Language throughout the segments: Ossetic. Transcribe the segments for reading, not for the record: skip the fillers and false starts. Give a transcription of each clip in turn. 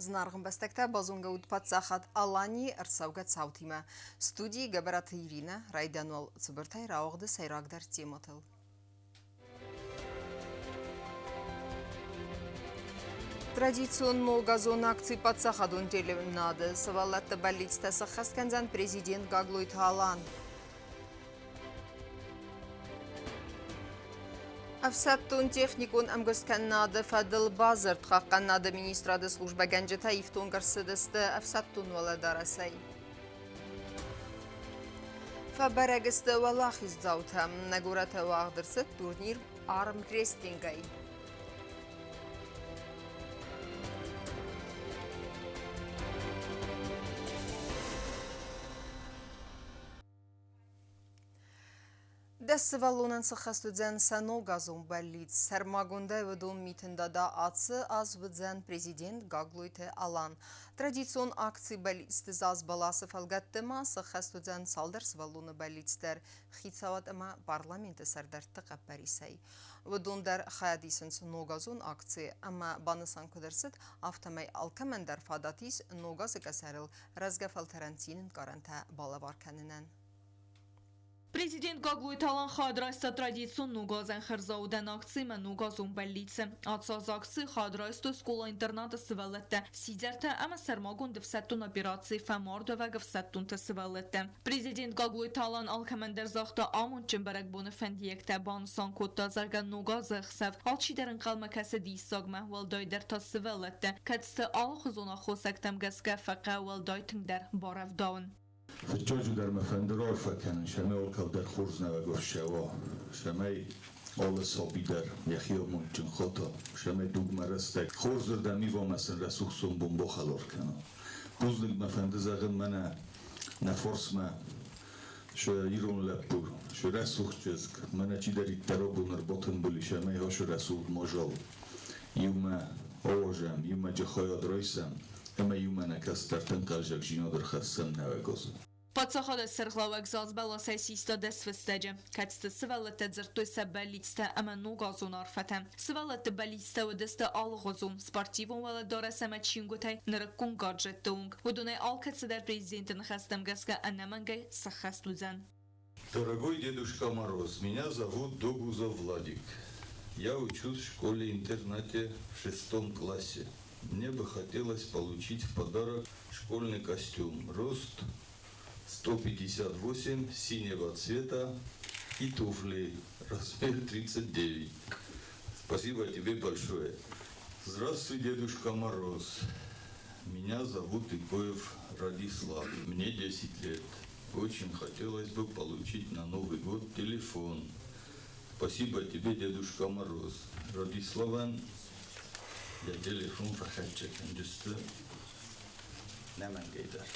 Зынаргъ ӕмбӕстӕгтӕ, базонгӕ ут паддзахад Аланийы ӕрцӕугӕ цаутимӕ. Студийы Гӕбӕраты Иринӕ, райдиан уал цыбыртӕй рауагъды сӕйрагдӕр темӕтыл. Традицион ногазон акци паддзахадон телеуынынады сывӕллӕтты бӕллицтӕ сӕххӕст кӕндзӕн президент Гаглойты Алан. Ӕфсӕддон-техникон ӕмгуысткӕнынады фӕдыл бадзырд хъахъхъӕнынады министрады службӕгӕнджытӕ ифтонг ӕрцыдысты ӕфсӕддон уӕлӕдарӕсӕй. Фӕбӕрӕг сты уӕлахиздзаутӕ. Нӕ горӕты уагъд ӕрцыд турнир армрестлингӕй. Дӕ сывӕллонӕн сыххӕст уыдзӕн сӕ ногазон бӕллиц. Сӕрмагондӕй уыдон Митын Дада ацы аз уыдзӕн президент Гаглойты Алан. Традицион акци Бӕллицты заз бӕласы фӕлгӕтты ма сыххӕст уыдзӕн цалдӕр сывӕллоны бӕллиц дӕр хицауад ӕмӕ парламенты сӕрдӕртты хъӕппӕрисӕй. Уыдон дӕр хайад исынц ногазон акцийы ӕмӕ банысан куыд ӕрцыд, афтӕмӕй алкӕмӕн дӕр фадат ис ног азы къӕсӕрыл рӕзгӕ фӕлтӕрӕн цины нкъарӕнтӕ балӕвар кӕнынӕн. Президент Гаглойты Алан хайад райста традицион ногазӕн хӕрзаудӕн акцимӕ Ногазон бӕллиц-ы. Ацы аз акцийы хайад райстой скъола-интернаты сывӕллӕттӕ, сидзӕртӕ ӕмӕ сӕрмагонд ӕфсӕддон операцийы фӕмардуӕвӕг ӕфсӕддонты сывӕллӕттӕ. Президент Гаглойты Алан алкӕмӕн дӕр загъта амондджын бӕрӕгбоны фӕндиӕгтӕ, банысан кодта, зӕгъгӕ, ног азы ӕхсӕв алчидӕр ӕнхъӕлмӕ кӕсы диссагмӕ, уӕлдайдӕр та сывӕллӕттӕ, кӕд сты алыхуызон аххосӕгтӕм гӕсгӕ фӕхъӕуы уӕлдай тынгдӕр барӕвдауын. Фыццаджыдӕр мӕ фӕнды раарфӕ кӕнын, цӕмӕй алкӕддӕр хорз нӕуӕг уа, цӕмӕй алы саби дӕр йӕхи амондджын хата, цӕмӕй дугмӕ рӕстӕг хорзырдӕм ива ӕмӕ сын рӕсугъд сомбон бахӕлар кӕна. Бузныг мӕ фӕнды зӕгъын мӕнӕ нӕ фарсмӕ сӕ ирон лӕппу, сӕ рӕсугъд чызг, мӕнӕ чидӕриддӕр абон ӕрбатымбыл ис ӕмӕ йӕ рӕсугъд мадзал иумӕ ауазӕм, иумӕ хайад райсӕм ӕмӕ иумӕ нӕ кӕстӕртӕн хъӕлдзӕгдзинад ӕрхӕссӕм нӕуӕг азы. Паддзахады сӕргълӕууӕг зазбӕласӕй систа дӕсфыстӕджы, кӕцыты сывӕллӕттӕ дзырдтой сӕ бӕллицтӕ ӕмӕ ногазон арфӕтӕ. Сывӕллӕтты бӕллицтӕ уыдысты алыгъуызон, спортивон уӕлӕдарӕс ӕмӕ чингуытӕй нырыккон гаджетты онг. Уыдонӕй алкӕцыдӕр президенты ныхӕстӕм гӕсгӕ ӕнӕмӕнгӕй сӕххӕст уыдзӕн. Дорогой Дедушка Мороз, меня зовут Догузов Владик. Я учусь в школе-интернате в шестом классе. Мне бы хотелось получить в подарок школьный костюм. Рост 158, синего цвета и туфли, размер 39. Спасибо тебе большое. Здравствуй, Дедушка Мороз. Меня зовут Икоев Радислав. Мне 10 лет. Очень хотелось бы получить на Новый год телефон. Спасибо тебе, Дедушка Мороз. Радиславӕн йӕ телефон фӕхӕццӕ кӕндзысты нӕмӕнгӕй дӕр.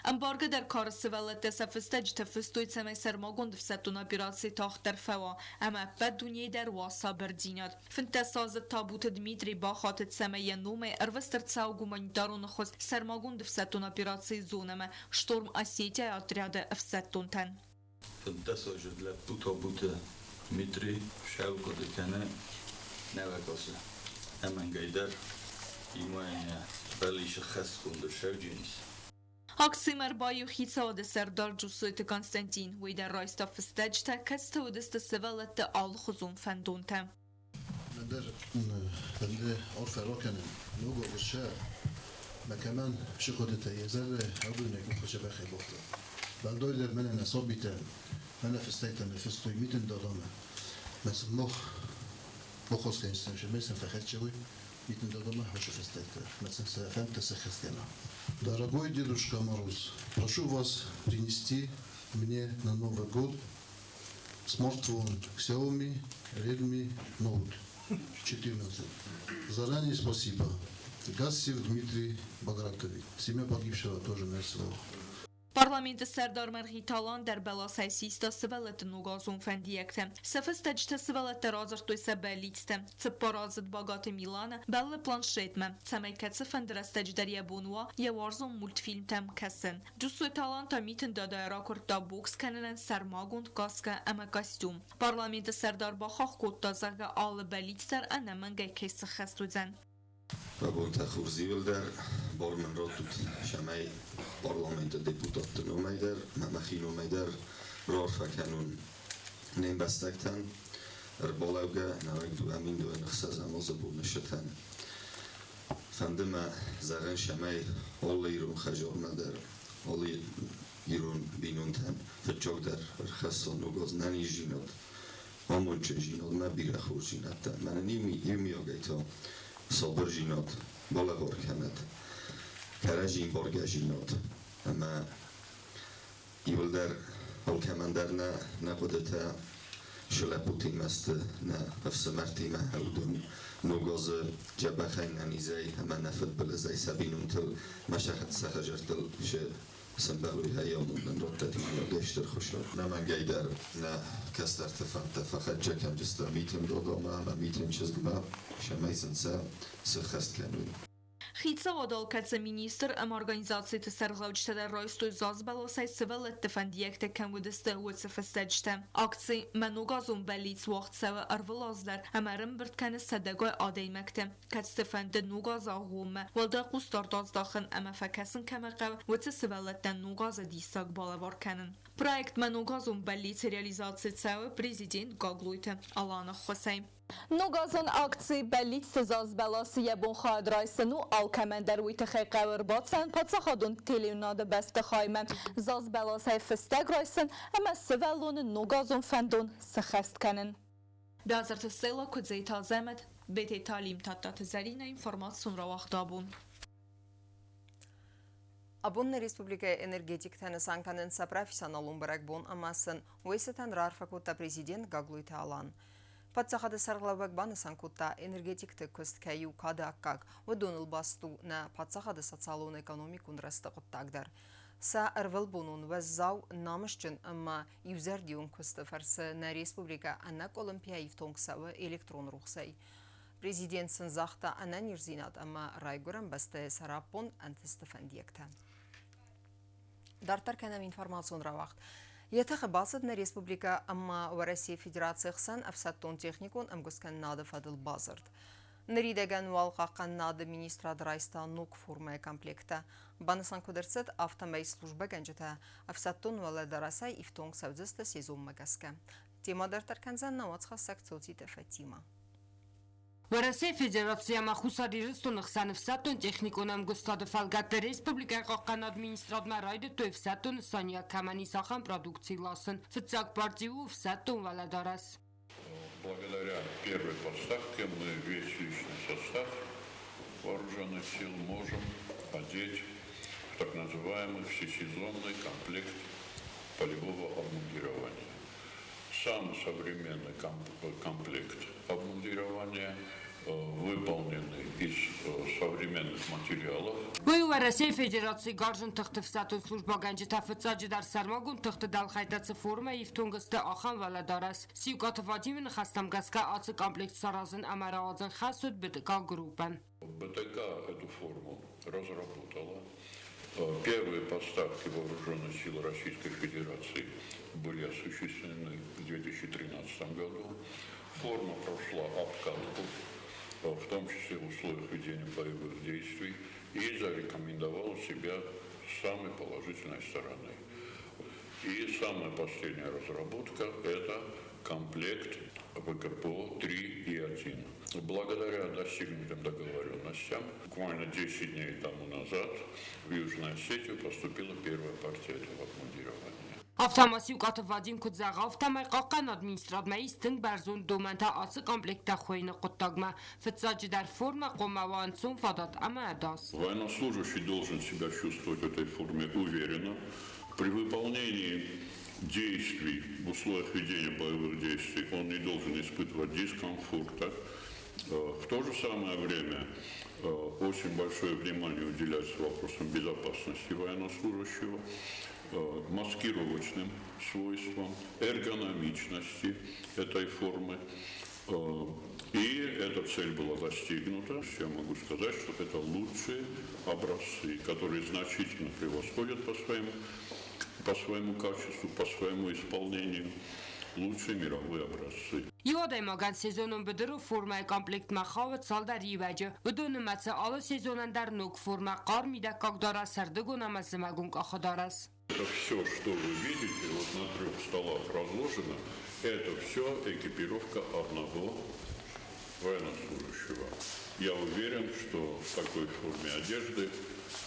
Ӕмбаргӕ дӕр кары сывӕллӕттӕ сӕ фыстӕджытӕ фыстой, цӕмӕй сӕрмагонд ӕфсӕддон операци тагъддӕр фӕуа ӕмӕ ӕппӕт дунейы дӕр уа сабырдзинад. 15 азы Табуты Дмитрий бахатыд, цӕмӕй йӕ номӕй ӕрвыст ӕрцӕуа гуманитарон ӕххуыс сӕрмагонд ӕфсӕддон операцийы зонӕмӕ «Шторм Осетия» отряды ӕфсӕддонтӕн. 15 азы лӕппу Табуты Дмитрий сӕвгъуыды кӕны нӕуӕг азы. Ӕмӕнгӕй дӕр имӕ бӕлисы хӕсгонд ӕрсӕвджын ис. Акцимӕ ӕрбаиу хицауады сӕрдар Джусойты Константин. Уый дӕр райста фыстӕджытӕ, кӕцыты уыдысты сывӕллӕтты алыхуызон фӕндонтӕ. Нӕдӕр фӕнды арфӕ ракӕнын ног агъуысса мӕ кӕмӕн сыхъуыдытӕ йӕ зӕрдӕ абойнаг мухачабӕхӕй бафта. Уӕлдайдӕр мӕнӕ нӕ сабитӕ, мӕнӕ фыстӕгтӕ ныффыстой Митын Дадамӕ. Мӕ сын мах баххуыс кӕндзыстӕм, цӕмӕй сын фӕхӕццӕ уой Митын Дадамӕ хӕсы фыстӕгтӕ, мӕ сын сӕ фӕндтӕ сӕххӕст кӕна. Дорогой Дедушка Мороз, прошу вас принести мне на Новый год смартфон Xiaomi Redmi Note 14. Заранее спасибо. Гассев Дмитрий Багратович. Семья погибшего тоже на СВО. Парламенты сӕрдар Мӕргъиты Алан дӕр бӕласӕй систа сывӕллӕтты ногазон фӕндиӕгтӕ. Сӕ фыстӕджытӕ сывӕллӕттӕ радзырдтой сӕ бӕллицтӕ. Цыппараздзыд Багаты Милана бӕллы планшетмӕ, цӕмӕй кӕцыфӕнды рӕстӕджы дӕр йӕ бон уа йӕ уарзон мультфильмтӕм кӕсын. Джусойты Алан та Митын Дадайӕ ракуырдта бокс кӕнынӕн сӕрмагонд каскӕ ӕмӕ костюм. Парламенты сӕрдар бахахх кодта, зӕгъгӕ, алы бӕллиц дӕр ӕнӕмӕнгӕй кӕй сыххӕст уыдзӕн. Бонтӕ хорз иууылдӕр, бар мын раттут, цӕмӕй парламенты депутатты номӕй дӕр ӕмӕ мӕхи номӕй дӕр раарфӕ кӕнон не мбӕстӕгтӕн ӕрбалӕугӕ нӕуӕг 2026-ӕм азы боны цытӕн. Фӕнды мӕ зӕгъын, цӕмӕй алы ирон хӕдзармӕ дӕр, алы ирон бинонтӕн фыццагдӕр ӕрхӕссон ног аз ӕнӕниздзинад, амондджындзинад ӕмӕ бирӕ хорздзинӕдтӕ. Мӕнӕн иумиагӕй та сабырдзинад балӕвар кӕнӕд, кӕрӕдзи ӕмбаргӕдзинад ӕмӕ иууылдӕр алкӕмӕн дӕр нӕ хъуыдытӕ цы лӕппутимӕ сты, нӕ ӕфсымӕртимӕ, уыдон ног азы дзӕбӕхӕй, ӕнӕнизӕй ӕмӕ нӕ фыдбылызӕй сӕ бинонтыл ӕмӕ сӕ хӕдзӕрттыл цы сӕмбӕлой, уый амондӕн раттӕд иумиагӕй стыр Хуыцау. Ӕнӕмӕнгӕй дӕр нӕ кӕстӕрты фӕндтӕ фӕхӕццӕ кӕнджыстӕм Митын Додомӕ ӕмӕ Митын чызгмӕ, цӕмӕй сын сӕ сыххӕст кӕной. Хицауад алкӕцы министр ӕмӕ организациты сӕргълӕуджытӕ дӕр райстой заз бӕласӕй сывӕллӕтты фӕндиӕгтӕ кӕм уыдысты, уыцы фыстӕджытӕ. Акци «Мӕ ногазон бӕллиц» уагъд цӕуы ӕрвылаз дӕр ӕмӕ ӕрӕмбырд кӕны сӕдӕгай адӕймӕгты, кӕцыты фӕнды ног азы агъоммӕ уӕлдай хъусдард аздахын ӕмӕ фӕкӕсын кӕмӕ хъӕуы, уыцы сывӕллӕттӕн ног азы диссаг балӕвар кӕнын. Проект «Мӕ ногазон бӕллиц» реализаци цӕуы президент Гаглойты Аланы ӕххуысӕй. Ногазон акци «Бӕллицты заз бӕласы» йӕ бон хайад райсын у алкӕмӕн дӕр. Уый тыххӕй хъӕуы ӕрбацӕуын паддзахадон телеуынады бӕстыхаймӕ, заз бӕласӕй фыстӕг райсын ӕмӕ сывӕллоны ногазон фӕндон сыххӕст кӕнын. Бязырты Стелла, Куыдзеты Азӕмӕт, Бететы Алим, Тадтаты Зӕринӕ, информацион рауагъд абон. Абон нӕ республикӕйы энергетиктӕ нысан кӕнынц сӕ профессионалон бӕрӕгбон ӕмӕ сын уый цытӕн раарфӕ кодта президент Гаглойты Алан. Паддзахады сӕргълӕууӕг банысан кодта, энергетикты куыст кӕй у кады аккаг, уыдоныл баст у нӕ паддзахады социалон-экономикон рӕзты хъуыддаг дӕр. Сӕ ӕрвылбонон уӕззау, намысджын ӕмӕ иузӕрдион куысты фӕрцы нӕ республикӕ ӕнӕкъуылымпыйӕ ифтонг цӕуы электрон рухсӕй. Президент сын загъта ӕнӕниздзинад ӕмӕ райгуырӕн бӕстӕйы сӕраппонд ӕнтысты фӕндиӕгтӕ. Дарддӕр кӕнӕм информацион рауагъд. Йӕ тыхы бацыд нӕ республикӕ ӕмӕ Уӕрӕсейы Федерацийы хсӕн ӕфсӕддон-техникон ӕмгуысткӕнынады фӕдыл бадзырд. Ныридӕгӕн уал хъахъхъӕнынады министрад райста ног формӕйы комплекттӕ. Банысан куыд ӕрцыд, афтӕмӕй службӕгӕнджытӕ ӕфсӕддон уӕлӕдарӕсӕй ифтонг цӕудзысты сезонмӕ гӕсгӕ. Темӕ дарддӕр кӕндзӕн нӕ уацхӕссӕг Цоциты Фатимӕ. Уӕрӕсейы Федераци ӕмӕ Хуссар Ирыстоны хсӕн ӕфсӕддон-техникон ӕмгуыстады фӕлгӕтты республикӕйы хъахъхъӕнӕг министрадмӕ райдыдтой ӕфсӕддон нысаниуӕг кӕмӕн ис, ахӕм продукци ласын. Фыццаг парти у ӕфсӕддон уӕлӕдарӕс. Благодаря первой поставке мы весь личный состав вооруженных сил можем одеть в так называемый всесезонный комплект полевого обмундирования. Самый современный комплект обмундирования, выполненный из современных материалов. Уый Уӕрӕсейы Федерацийы гарзджын тыхты ӕфсӕддон службӕгӕнджытӕ фыццаджыдӕр сӕрмагонд тыхты дӕлхӕйттӕ цы формӕ ифтонг сты, ахӕм уӕлӕдарӕс. Сиукъаты Вадимы ныхӕстӕм гӕсгӕ ацы комплект саразын ӕмӕ рауадзын хӕс уыд БТК Группӕн. БТК эту форму разработала. Первые поставки вооруженных сил Российской Федерации были осуществлены в 2013 году. Форма прошла обкатку, в том числе в условиях ведения боевых действий, и зарекомендовала себя с самой положительной стороны. И самая последняя разработка – это комплект ВКПО 3.1. Благодаря достигнутым договоренностям, буквально 10 дней тому назад в Южную Осетию поступила первая партия этого обмундирования. Афтӕ ма Сиукъаты Вадим куыд зӕгъы, афтӕмӕй хъахъхъӕнӕг министрадмӕ ис тынг бӕрзонд домӕнтӕ ацы комплекттӕ хуыйыны хъуыддагмӕ. Фыццаджыдӕр формӕ хъуамӕ уа ӕнцон фадат ӕмӕ ӕдас. Военнослужащий должен себя чувствовать в этой форме уверенно. При выполнении действий в условиях ведения боевых действий он не должен испытывать дискомфорта. В то же самое время очень большое внимание уделяется вопросам безопасности военнослужащего, маскировочным свойствам, эргономичности этой формы. И эта цель была достигнута. Я могу сказать, что это лучшие образцы, которые значительно превосходят по своему качеству, по своему исполнению. лучшие мировые образцы. Иу адӕймагӕн сезонон быдыры формӕйы комплектмӕ хауы цалдӕр ивӕджы. Уыдон нымӕцы алы сезонӕн дӕр ног формӕ, хъарм мидӕггаг дарӕс, сӕрдыгон ӕмӕ зымӕгон къахыдарӕс. Это все, что вы видите, вот на трех столах разложено, это все экипировка одного военнослужащего. Я уверен, что в такой форме одежды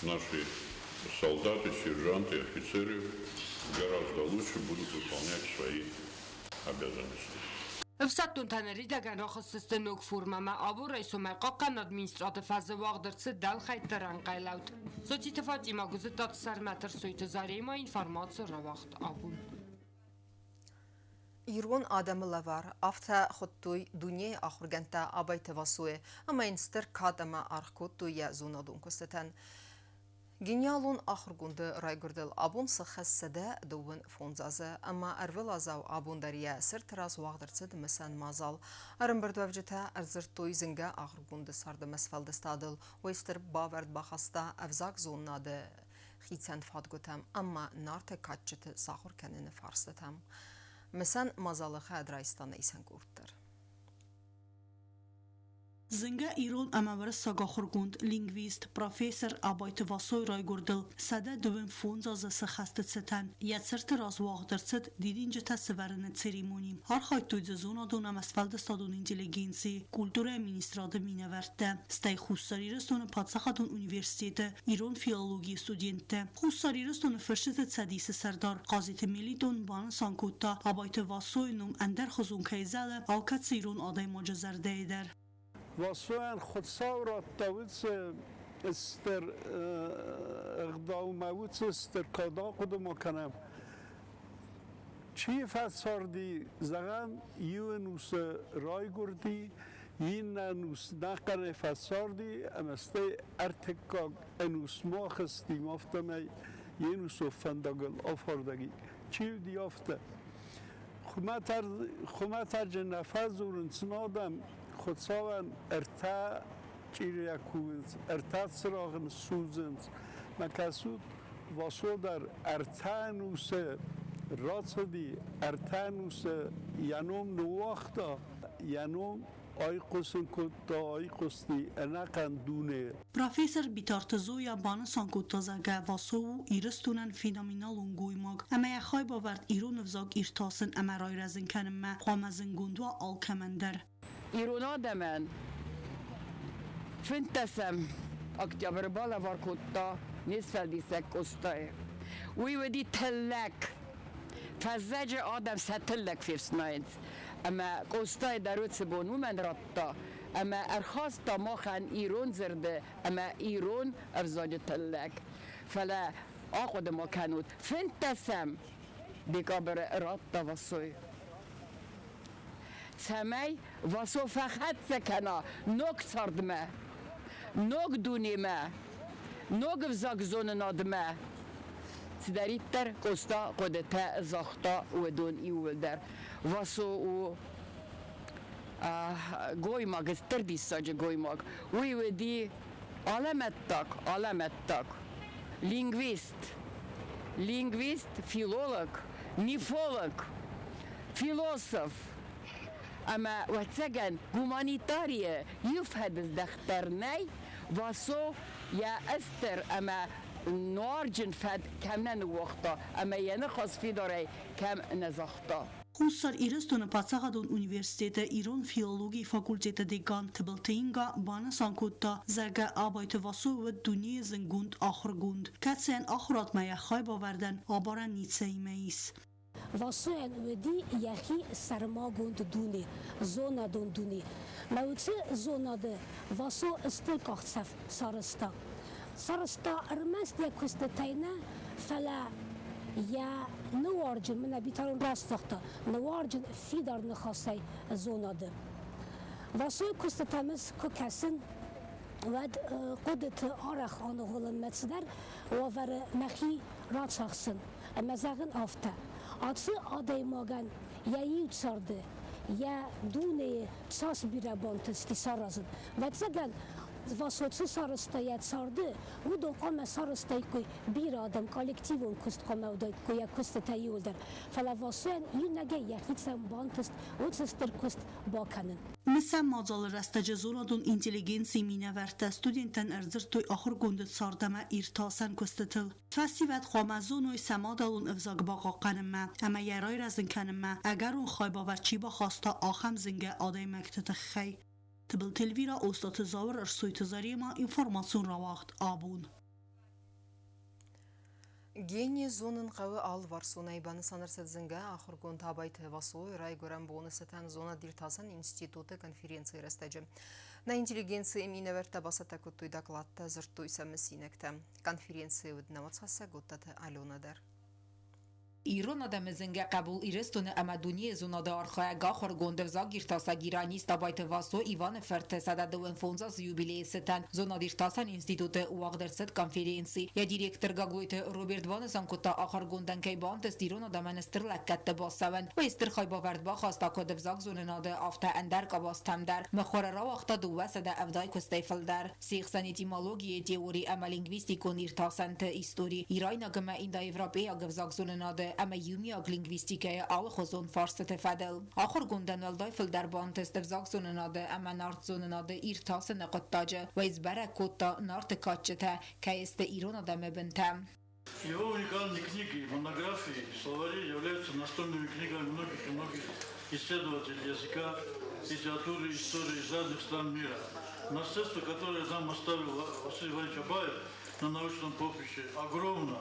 наши солдаты, сержанты, офицеры гораздо лучше будут выполнять свои обязанности. Ӕфсӕддонтӕ ныридӕгӕн рахызтысты ног формӕмӕ, абон райсомӕй Хъахъхъӕнынады министрады фӕзы уагъд ӕрцыд дӕлхӕйтты рӕнхъӕйлӕуд. Социты Фатимӕ, Гуызыттаты Сӕрмӕт, Ӕрсойты Заремӕ, информаци рауагъд абон. Ирон адӕмы лӕвар, афтӕ хуыдтой дунейы ахуыргӕндтӕ Абайты Васойы ӕмӕ йын стыр кад ӕмӕ аргъ кодтой йӕ зонадон куыстытӕн. Гениалон ахуыргонды райгуырдыл абон сыххӕст 125 азы ӕмӕ ӕрвылазау абон дӕр йӕ цырты раз уагъд ӕрцыд мысӕн мадзал. Ӕрӕмбырдуӕвджытӕ ӕрдзырдтой зынгӕ ахуыргонды цард ӕмӕ сфӕлдыстадыл, уый стыр бавӕрд бахаста ӕвзагзонынады хицӕн фадгуытӕм ӕмӕ Нарты кадджыты сахуыр кӕныны фарстытӕм. Мысӕн мадзалы хайад райста нӕ исӕн къорд дӕр. Зынгӕ ирон ӕмӕ уырыссаг ахуыргонд, лингвист, профессор Абайты Васойы райгуырдыл 125 азы сыхӕсты цытӕн йӕ цырты раз уагъд ӕрцыд дидинджытӕ сывӕрыны церемони. Архайдтой дзы зонадон ӕмӕ сфӕлдыстадон интеллигенцийы, культурӕйы министрады минӕвӕрттӕ, стӕй Хуссар Ирыстоны паддзахадон университеты ирон филологийы студенттӕ. Хуссар Ирыстоны Фысджыты цӕдисы сӕрдар Хъазиты Мелитон банысан кодта, Абайты Васойы ном ӕндӕрхуызон кӕй зӕлы алкӕцы ирон адӕймаджы зӕрдӕйы дӕр. Васойӕн Хуыцау радта уыцы стыр ӕгъдаумӕ, уыцы стыр кад ахъуыды ма кӕнӕм. Чи фӕцарди, зӕгъӕм, иу ӕнусы райгуырди, иннӕ ӕнус нӕхъӕнӕй фӕцарди ӕмӕ стӕй ӕртыккаг ӕнусмӕ ахызти, афтӕмӕй йе нусон фӕндагыл афардӕг и. Чи уыди афтӕ? Хуымӕтӕджы нӕ фӕдзурынц адӕм, Хуыцауӕн ӕртӕ чъирийӕ кувынц, ӕртӕ цырагъы ныссудзынц. Мӕ кӕсут, Васо дӕр ӕртӕ ӕнусы рацыди, ӕртӕ ӕнусы йӕ ном ныууагъта, йӕ ном айхъуысын кодта, айхъуысти ӕнӕхъӕн дуне. Профессор Битарты Зоя банысан кодта, зӕгъгӕ, Васо у Ирыстонӕн феноменалон гоймаг ӕмӕ йӕ хайбавӕрд ирон ӕвзаг иртасын ӕмӕ райрӕзын кӕнынмӕ хъуамӕ зынгонд уа алкӕмӕн дӕр. Ирон адӕмӕн фынддӕсӕм октябры балӕвар кодта не сфӕлдисӕг Къостайы. Уый уыди тыллӕг. Фӕззӕджы адӕм сӕ тыллӕг фефснайынц. Ӕмӕ Къостайы дӕр уыцы бон уымӕн радта, ӕмӕ ӕрхаста махӕн ирон дзырды ӕмӕ ирон ӕвзаджы тыллӕг. Фӕлӕ ахъуыды ма кӕнут, фынддӕсӕм декабры радта Васой. Цӕмӕй Васо фӕхӕццӕ кӕна ног цардмӕ, ног дунемӕ, ног ӕвзагзонынадмӕ. Цыдӕриддӕр Къоста хъуыдытӕ загъта, уыдон иууылдӕр. Васо у гоймаг, стыр диссаджы гоймаг. Уый уыди алӕмӕттаг, алӕмӕттаг лингвист, лингвист, филолог, мифолог, философ ӕмӕ, ӕвӕццӕгӕн, гуманитарийы иу фӕдыздӕхт дӕр нӕй, Васо йӕ стыр ӕмӕ нуарджын фӕд кӕм нӕ ныууагъта ӕмӕ йӕ ныхас фидарӕй кӕм нӕ загъта. Хуссар Ирыстоны паддзахадон университеты ирон филологийы факультеты декан Тыбылты Инга банысан кодта, зӕгъгӕ, Абайты Васо уыд дунейы зынгонд ахуыргонд, кӕцыйӕн ахуырадмӕ йӕ хайбавӕрдӕн абарӕн ницӕимӕ ис. Васойӕн уыди йӕхи сӕрмагонд дуне, зонадон дуне. Мӕ уыцы зонады Васо стыр къахдзӕф сарӕзта. Сарӕзта ӕрмӕст йӕ куыстытӕй нӕ, фӕлӕ йӕ ныуарджын, мӕнӕ Битарон раст загъта, ныуарджын фидар ныхасӕй зонады. Васойы куыстытӕм ӕз куы кӕсын, уӕд хъуыдыты арӕх аныгъуылын мӕ цыдӕр уавӕры мӕхи рацахсын. Ӕмӕ зӕгъын афтӕ, ацы адӕймагӕн йӕ иу царды, йӕ дунейы цас бирӕ бантысти саразын. Ӕвӕццӕгӕн, Васо цы сарӕзта йӕ царды, уыдон хъуамӕ сарӕзтаиккой бирӕ адӕм, коллективон куыст хъуамӕ уыдаиккой йӕ куыстытӕ иууылдӕр. Фӕлӕ Васойӕн иунӕгӕй йӕхицӕн бантыст уыцы стыр куыст бакӕнын. Мысӕн мадзалы рӕстӕджы зонадон интеллигенцийы минӕвӕрттӕ студенттӕн ӕрдзырдтой ахуыргонды цард ӕмӕ иртасӕн куыстытыл. Фӕсивӕд хъуамӕ зоной сӕ мадӕлон ӕвзаг бахъахъхъӕнынмӕ ӕмӕ йӕ райрӕзын кӕнынмӕ ӕгӕрон хайбавӕрд чи бахаста, ахӕм зынгӕ адӕймӕгты тыххӕй. Тыбылты Эльвира, Остъаты Зауыр, Ӕрсойты Заремӕ, информацион рауагъд «Абон». Гений зонын хъӕуы алыварсонӕй, банысан ӕрцыд зынгӕ ахуыргонд Абайты Васойы райгуырӕн боны цытӕн зонад-иртасӕн институты конференцийы рӕстӕджы. Нӕ интеллигенцийы минӕвӕрттӕ бацӕттӕ кодтой докладтӕ, дзырдтой сӕ мысинӕгтӕ. Конференцийы уыд нӕ уацхӕссӕг Оттаты Алена дӕр. Ирон адӕмы зынгӕ хъӕбул Ирыстоны ӕмӕ дунейы зонады архайӕг ахуыргонд ӕвзагиртасӕг иранист Абайты Васо Иваны фырты 125 азы юбилейы цытӕн зонад-иртасӕн институты уагъд ӕрцыд конференци. Йӕ директор Гаглойты Роберт банысан кодта, ахуыргондӕн кӕй бантыст ирон адӕмӕн стыр лӕггӕдтӕ бацӕуӕн. Уый стыр хайбавӕрд бахаста куыд ӕвзагзонынады, афтӕ ӕндӕр къабӕзтӕм дӕр. Мыхуыры рауагъта 270 куыстӕй фылдӕр. Се хсӕн этимологийы теори ӕмӕ лингвистикон иртасӕнты истори, ирайнаг ӕмӕ индоевропейаг ӕвзагзонынады ӕмӕ иумиаг лингвистикӕйы алыхуызон фарстыты фӕдыл. Ахуыргондӕн уӕлдай фылдӕр бантыст ӕвзагзонынады ӕмӕ нартзонынады иртасыны хъуыддаджы, уый сбӕрӕг кодта Нарты кадджытӕ, кӕй сты ирон адӕмы бынтӕ. Его уникальные книги, монографии, словари являются настольными книгами многих и многих исследователей языка, литературы, истории из разных стран мира. Наследство, которое нам оставил Василий Иванович Абаев на научном поприще, огромно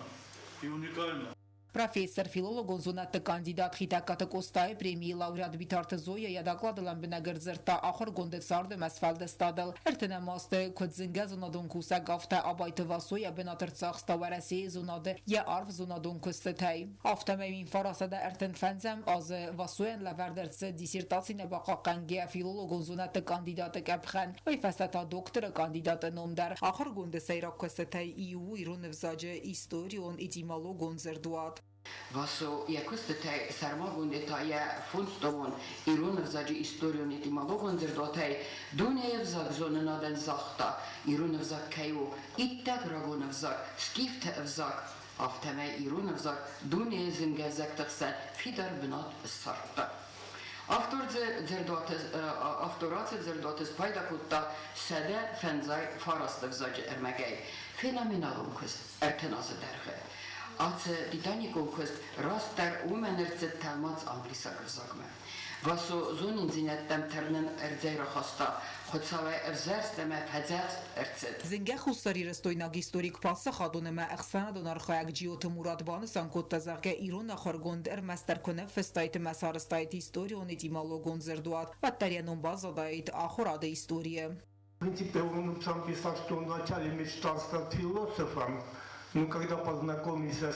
и уникально. Профессор, филологон зонӕдты кандидат Хетӕгкаты Къостайы премийы лауреат Битарты Зоя йӕ доклады лӕмбынӕг ӕрдзырдта ахуыргонды царды ӕмӕ сфӕлдыстадыл. Ӕртынӕм азты куыд зынгӕ зонадон кусӕг, афтӕ Абайты Васо йӕ бынат ӕрцахста Уӕрӕсейы зонады йӕ арф зонадон куыстытӕй. Афтӕмӕй 1935 азы Васойӕн лӕвӕрд ӕрцыд диссертаци нӕ бахъахъхъӕнгӕйӕ филологон зонӕдты кандидаты къӕпхӕн, уый фӕстӕ та докторы кандидаты ном дӕр. Ахуыргонды сӕйраг куыстытӕй иу у ирон ӕвзаджы историон этимологон дзырдуат. Васо йӕ куыстытӕй, сӕрмагондӕй та йӕ фондзтомон ирон ӕвзаджы историон этимологон дзырдуатӕй дунейы ӕвзагзонынадӕн загъта, ирон ӕвзаг кӕй у иттӕг рагон ӕвзаг, скифты ӕвзаг, афтӕмӕй ирон ӕвзаг дунейы зынгӕ ӕвзӕгты хсӕн фидар бынат ссардта. Автор ацы дзырдуаты спайда кодта 159 ӕвзаджы ӕрмӕгӕй. Феноменалон куыст 30 азы дӕргъы. Ацы титаникон куыст растдӕр уымӕн ӕрцыд тӕлмац англисаг ӕвзагмӕ. Васо зониндзинӕдтӕм тырнын ӕрдзӕй рахаста, Хуыцауӕй ӕвзӕрст ӕмӕ фӕдзӕхст ӕрцыд. Зынгӕ хуссарирыстойнаг историк паддзахадон ӕмӕ ӕхсӕнадон архайӕг Джиоты Мурат банысан кодта, зӕгъгӕ, ирон ахуыргонд ӕрмӕстдӕр куы ныффыстаид ӕмӕ сарӕзтаид историон-этимологон дзырдуат, уӕддӕр йӕ ном баззадаид ахуырады историйы. В принципе, он сам писал, что он вначале мечтал стать философом, но когда познакомился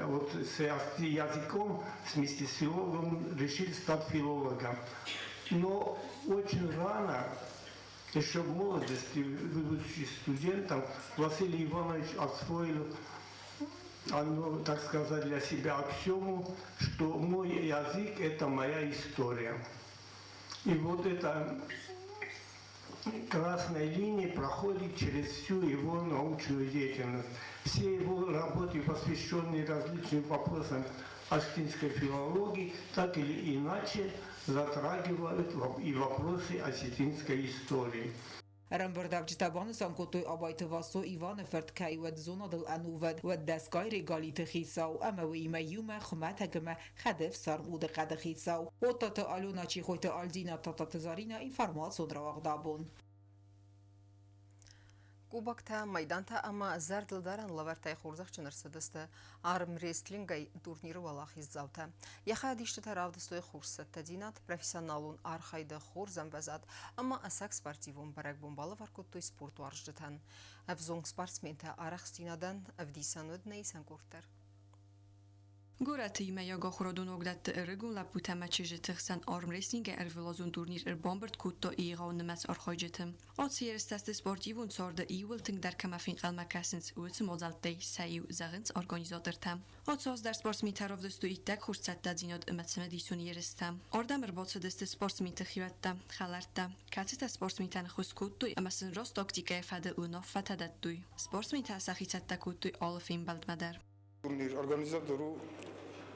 вот, с языком, вместе с филологом, решил стать филологом. Но очень рано, еще в молодости, будучи студентом, Василий Иванович освоил, ну, так сказать, для себя аксиому, что мой язык – это моя история. И вот эта красная линия проходит через всю его научную деятельность. Все его работы, посвященные различным вопросам осетинской филологии, так или иначе затрагивают и вопросы осетинской истории. Ӕрӕмбырдӕвджытӕ банысан кодтой Абайты Васо Иваны фырт кӕй уыд зонадыл ӕнувыд, уыд дӕсгай регалиты хицау ӕмӕ уыимӕ иумӕ хуымӕтӕг ӕмӕ хӕдӕфсарм удыхъӕды хицау. Оттаты Алена, Чехойты Альдина, Тадтаты Зарина, информацион рауагъд «Абон». Кубоктӕ, майдантӕ ӕмӕ зӕрдылдарӕн лӕвӕрттӕй хорзӕхджын ӕрцыдысты армрестлингӕй турниры уӕлахиздзаутӕ. Йӕ хайадисджытӕ равдыстой хорз цӕттӕдзинад, профессионалон архайды хорз ӕмвӕзад ӕмӕ ӕцӕг спортивон бӕрӕгбон балӕвар кодтой ӕвзонг спортсментӕ арӕхстдзинадӕн ӕвдисӕн уыд нӕ исӕн къорд дӕр. Горӕты иумӕйаг ахуырадон уагдӕтты ӕрыгон лӕппутӕ ӕмӕ чызджыты хсӕн армрестлингӕй ӕрвылазон турнир ӕрбамбырд кодта егъау нымӕц архайджыты. Ацы ерыстӕ сты спортивон царды иууыл тынгдӕр кӕмӕ фенхъӕлмӕ кӕсынц, уыцы мадзӕлттӕй сӕ иу, зӕгъынц организатортӕ. Ацы аз дӕр спортсментӕ равдыстой иттӕг хорз цӕттӕдзинад ӕмӕ цымыдисон ерыстӕ. Ардӕм ӕрбацыдысты спортсменты хиуӕттӕ, хӕлӕрттӕ, кӕцытӕ спортсментӕн ӕххуыс кодтой ӕмӕ сын раст тактикӕйы фӕдыл уынаффӕтӕ дӕттой. Спортсментӕ сӕхи цӕттӕ кодтой алы фембӕлдмӕ дӕр. Турнир организатор у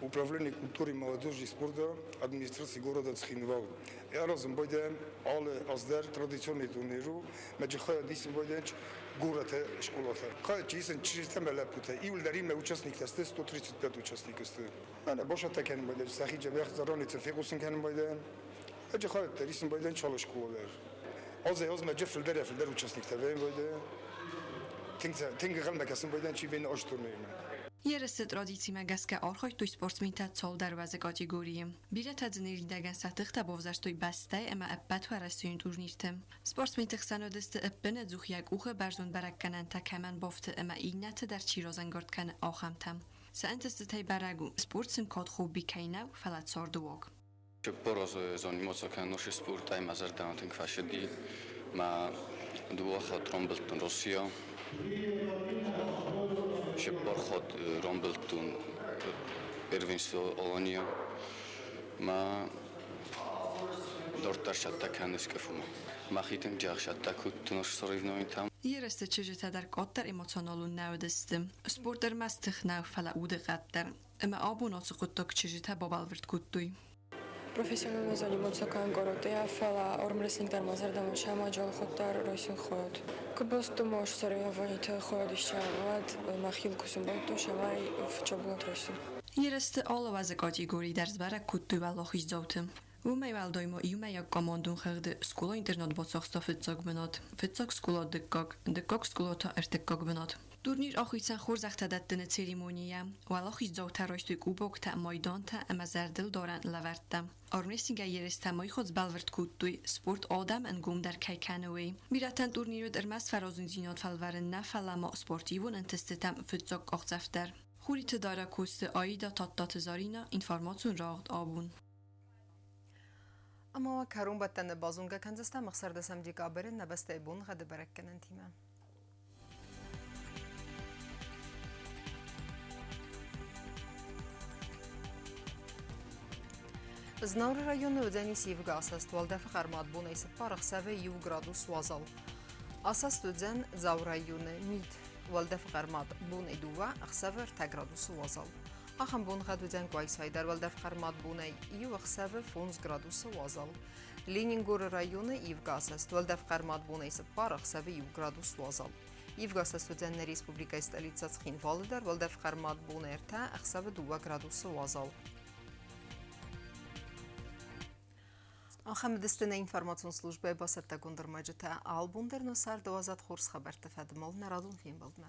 Управление культуры, молодежи и спорта администрации города Цхинвал. Аразын байдайӕм алы аз дӕр традиционный турнир у. Мӕджы хайад исын байдайӕм горӕты скъолатӕ. Хайад чи исын чызджытӕ ӕмӕ лӕппутӕ. Иуылдӕр участниктӕ сты, 135 участника сты. Мӕнӕ босӕттӕ кӕнын байдайӕм, сӕхи джабӕх заранее фехъусын кӕнын байдайӕм. Мӕджы хайад дӕр исын байдайӕм чалы скъола дӕр. Азӕй азмӕ джы фылдӕрӕй фылдӕр участниктӕ вӕййын байдайӕм. Тынг ӕнхъӕлмӕ кӕсын байдайӕм, чи вӕййы аст турнирмӕ. Ерысы традицимӕ гӕсгӕ архайдтой спортсментӕ цалдӕр уӕзы категорийы. Бирӕтӕ дзы ныридӕгӕн сӕ тыхтӕ бавзӕрстой бӕстӕйы ӕмӕ ӕппӕтуӕрӕсейон турнирты. Спортсменты хсӕн уыдысты ӕппынӕдзух йӕ къухы бӕрзонд бӕрӕггӕнӕнтӕ кӕмӕн бафты ӕмӕ иннӕты дӕр чи разӕнгард кӕны, ахӕмтӕ. Сӕ ӕнтыстытӕй бӕрӕг у, спорт сын кад хобби кӕй нӕу, фӕлӕ царды уаг. 40 азы заниматься кӕнын спортӕй мӕ зӕрдӕмӕ тынг фӕцыди. Мӕ дыууӕ хатт рамбылдтон Россия, цыппар хатт рамбылдтон первенство Алания. Мӕ дарддӕр цӕттӕ кӕнын СКФУ-мӕ. Мӕхи тынг джах цӕттӕ кодтон соревнованийтӕм. Ерысты чызджытӕ дӕр къаддӕр эмоционалон нӕ уыдысты. Спорт ӕрмӕст тых нӕу, фӕлӕ удыхъӕд дӕр. Ӕмӕ абон ацы хъуыддаг чызджытӕ бабӕлвырд кодтой. Профессионально заниматься кӕнын городтӕ, фӕлӕ армрестлинг дӕр мӕ зӕрдӕмӕ сӕмаджы хуыддӕр райсын хайад. Куы бастума соревнованиты хайад исча, уӕд мӕхил кусын байдыдтон, цӕмӕй фыццаг бынат райсон. Ерысты алы уӕзы категори дӕр сбӕрӕг кодтой уӕлахиздзауты. Уымӕй уӕлдай ма иумӕйаг командон хыгъды скъола-интернат бацахста фыццаг бынат, фыццаг скъола дыккаг, дыккаг скъола та ӕртыккаг бынат. Турнир ахицӕн хорзӕхтӕ дӕттыны церемонийӕ. Уӕлахиздзаутӕ райстой кубоктӕ, майдантӕ ӕмӕ зӕрдылдарӕн лӕвӕрттӕ. Армрестлингӕй ерыстӕ майход сбӕлвырд кодтой, спорт адӕм ӕнгомдӕр кӕй кӕны, уый. Бирӕтӕн турнир уыд ӕрмӕст фӕразондзинад фӕлварын нӕ, фӕлӕ ма спортивон ӕнтыстытӕм фыццаг къахдзӕф дӕр. Хуриты Дарӕ Коцты Аида, Тадтаты Заринӕ, информацион рауагъд абон. Ӕмӕ уӕ кӕронбӕттӕны базонгӕ кӕндзыстӕм 16 декабры нӕ бӕстӕйы боныгъӕды бӕрӕггӕнӕнтимӕ. Знауыры районы уыдзӕнис ивгӕ асӕст уӕлдӕфы хъӕрмад бонӕй 4 ӕхсӕвы 1 градус уазал. Асӕст уыдзӕн Дзауы районы мит. Уӕлдӕфы хъӕрмад бонӕй 2 ӕхсӕвы 3 градусы уазал. Ахӕм боныгъӕд уыдзӕн Къуайсайы дӕр уӕлдӕф хъӕрмад бонӕй 1 ӕхсӕвы 5 градусы уазал. Ленингоры районы ивгӕ асӕст уӕлдӕф хъӕрмад бонӕй 4 ӕхсӕвы 1 градус уазал. Ивгӕ асӕст уыдзӕн нӕ республикӕйы столицӕ Цхинвалы дӕр уӕлдӕф хъӕрмад бонӕй 3 ӕхсӕвы 2 градусы уазал. Ахӕм уыдысты нӕ информацион службӕйы бацӕттӕгонд ӕрмӕджытӕ. Албон дӕр нӕ царды уадзӕд хорз хабӕртты фӕдыл нӕ радон фембӕлдмӕ.